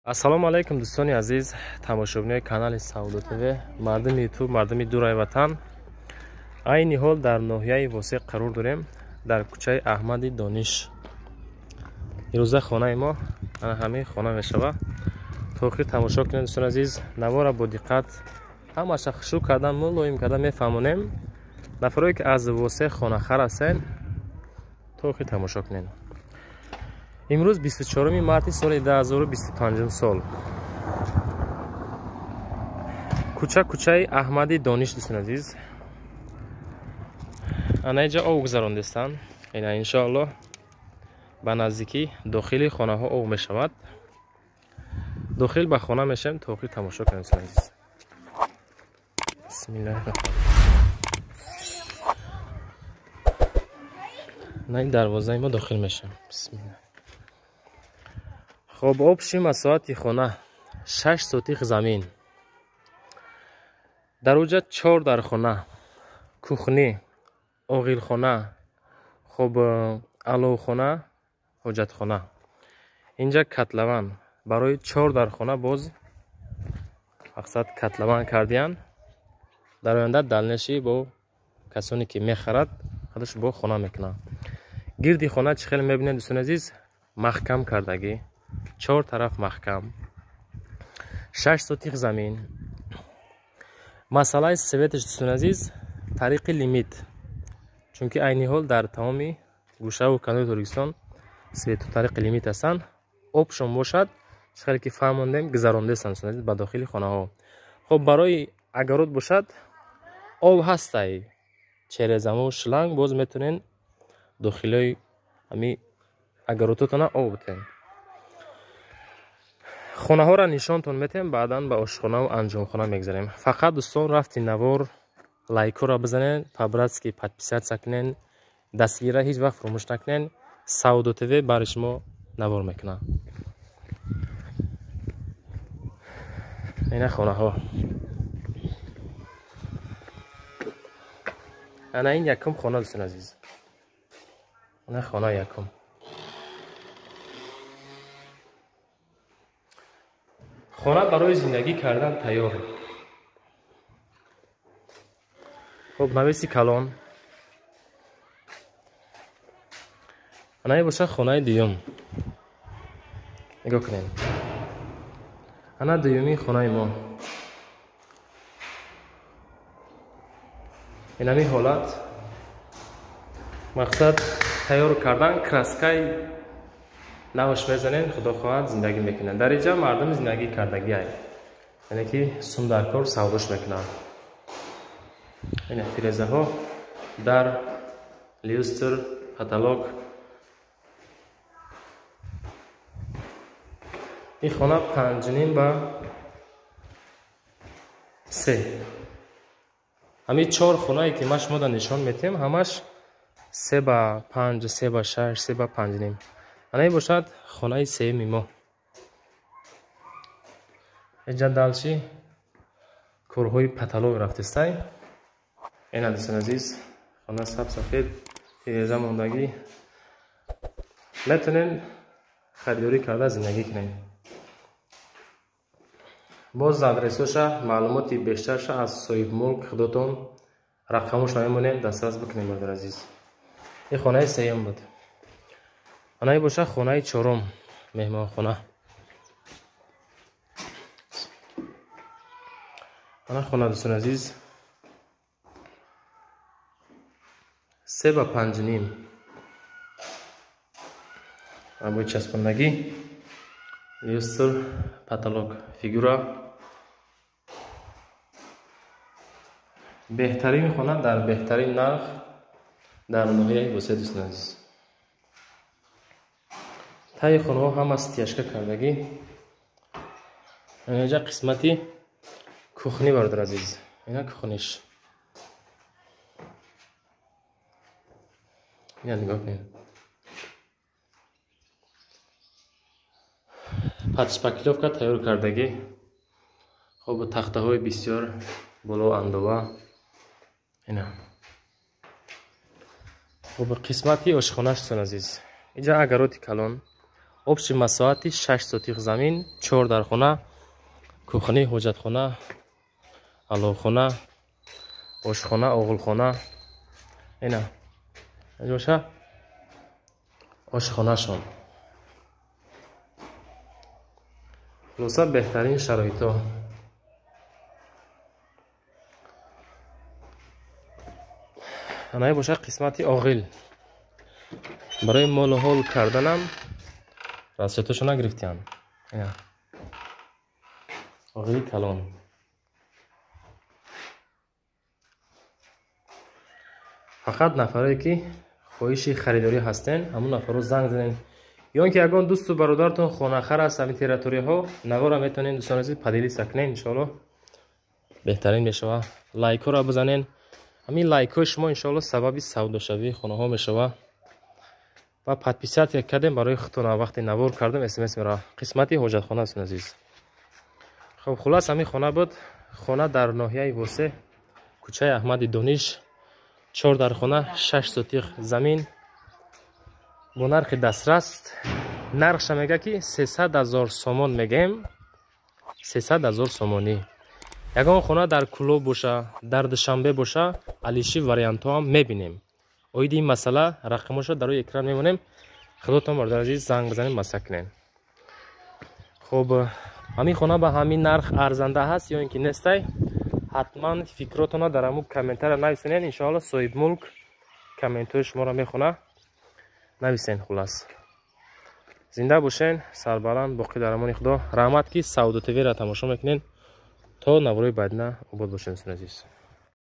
Ассалому алайкум, дӯстони азиз, тамошобинои канали Савдо ТВ, мардуми Ютуб, мардуми дурай ватан. Айни ҳол дар ноҳияи Восеъ қарор дорем, дар кӯчаи Аҳмади Дониш. Ирӯза хонаи мо ана ҳамин хона мешава. То охир тамошо кунед, дӯстони азиз, навора бо диққат, ҳамаша хушук кардан, мулоим кардан мефаҳмонем. Нафарое ки аз Восеъ хонахар ҳастен, то охир тамошо кунед. Имрӯз 24 марти соли 2025 сол. Кӯча кӯчаи Аҳмади Дониш, дӯстони азиз. Ана инҷа об гузарондестанд. Ина иншоаллоҳ ба наздикӣ дохили хонаҳо об мешавад. Дохил ба хона мешавем, то охир тамошо кунем, дӯстони азиз. Бисмиллаҳир раҳмонир. На ин дарвозаи мо дохил мешавем. Бисмиллаҳ. Хоб, обши масоҳати хона 6 сотих замин. Дар оҷа 4 дархона, кухни, оғилхона, хоб, аловхона, ҳоҷатхона. Инҷа котлован барои 4 дархона боз мақсад котлован кардиян. Дар оянда далнеши бо касоне ки мехарад, худаш бо хона мекунад. Гирди хона чӣ хеле мебинед, дӯстони азиз, маҳкам кардагӣ. 4 тараф маҳкам, 6 сотих замин. Масъалаи светаш, дӯстони азиз, тариқи лимит, чунки айни ҳол дар тамоми гӯшаву канори Тоҷикистон свету тариқи лимит ҳастанд. Обшон бошад, чӣ хеле ки фаҳмондем, гузарондестанд, дӯстони азиз, ба дохили хонаҳо. Хоб, барои агарот бошад, об ҳастай, через аму шланг боз метавонен дохилои ҳами агарототона об бутен. Хонаҳоро нишонтон метем, баъдан ба ошхонаву анҷомхона мегзарем. Фақат дӯстон, рафти навор лайкҳоро бизанен, по-братски подписаться кунен, дастгира ҳеҷ вақт фуромӯш накунен. Савдо ТВ барои шумо навор мекунад. Ина хонаҳо. Ана ин якум хона, дӯстони азиз. Ана хона якум. Хона барои зиндагӣ кардан тайёр. Хоб, навеси калон. Ана ин бошад хонаи дуюм. Нигоҳ кунед. Ана дуюми хонаи мо. Инами ҳолат мақсад тайёр кардан, краскаи навш мезанем, худо хоҳад зиндагӣ мекунанд. Дар инҷа мардум зиндагӣ кардагиай, яъне ки сум дар кор савдош мекунанд. Ина тирезаҳо, дар, люстр, потолок. Ин хона 5.5 ба 3. Ҳамин 4 хонае ки ман шумода нишон метиҳам, ҳамаш 3 ба 5, 3 ба 6, 3 ба 5.5. Ана ин бошад хонаи сеюми мо. Инҷа далчи корҳои паталог рафтестай. Ина дӯстони азиз, хона саб сафед, тиреза мондагӣ. Метавонем харидорӣ карда зиндагӣ кунем. Боз адресоша, маълумоти бештарша аз соҳибмулк худотон рақамошро мемонем, дастрас бикунем, бародари азиз. Ин хонаи сеюм буд. Ана ин бошад хонаи чорум, меҳмонхона. Ана хона, дӯстони азиз, 3 ба 5.5. Абои часпондагӣ, люстр, потолок, фигура. Беҳтарин хона дар беҳтарин нарх дар ноҳияи Восеъ, дӯстони азиз. Таи хонаҳо ҳама стяжка кардагӣ. Инҷа қисмати кухни, бародари азиз. Ина кухниш. Ина нигоҳ кунед. Подшпаклёвка тайёр кардагӣ. Хоб, тахтаҳои бисёр боло андова. Ина. Хоб, қисмати ошхонаш, дӯстони азиз. Инҷа агароти калон. Общий масоҳати 6 сотих замин, 4 дархона, кухни, ҳоҷатхона, аловхона, ошхона, оғилхона. Ина боша ошхонашон. Хулоса беҳтарин шароитҳо. Анаи боша қисмати оғил. Барои молу ҳол карданам расчетошо нагирифтиям. Ина оғили калон. Фақат нафарое ки хоҳиши харидорӣ ҳастен, ҳамун нафарро занг занен. Ё ин ки ягон дӯсту бародаратон хонахар аст ҳамин территорияҳо, навора метавонед дӯстони азиз поделиться кунед, иншоалло беҳтарин мешава. Лайкҳоро бизанен. Ҳамин лайкҳои шумо иншоалло сабаби савдошавии хонаҳо мешава. Ва подписаться кардем барои худтон, вақте навор кардам смс мерава. Қисмати ҳоҷатхона дӯстони азиз. Хоб, хулас ҳамин хона буд. Хона дар ноҳияи Восе, кӯчаи Аҳмади Дониш, 4 дархона, 6 сотих замин бо нархи дастрас. Нархша мега ки 300 000 сомон мегем, 300 000 сомонӣ. Ягон хона дар Кулоб боша, дар Душанбе боша, алиши вариантҳо ҳам мебинем. Оиди ин масъала рақамошо дар рӯи экран мемонем. Худотон бародари азиз занг бизанед, масъала кунед. Хоб, ҳамин хона ба ҳамин нарх арзанда ҳаст ё ин ки нестай? Ҳатман фикротонро дар ҳамун комментария нависенед. Иншоалло соҳибмулк комментҳои шуморо мехона. Нависен. Хулас, зинда бошен, сарбаланд, боқӣ дар амони Худо. Раҳмат ки Савдо ТВ-ро тамошо мекунед. То наврои баъдина обод бошед, дӯстони азиз.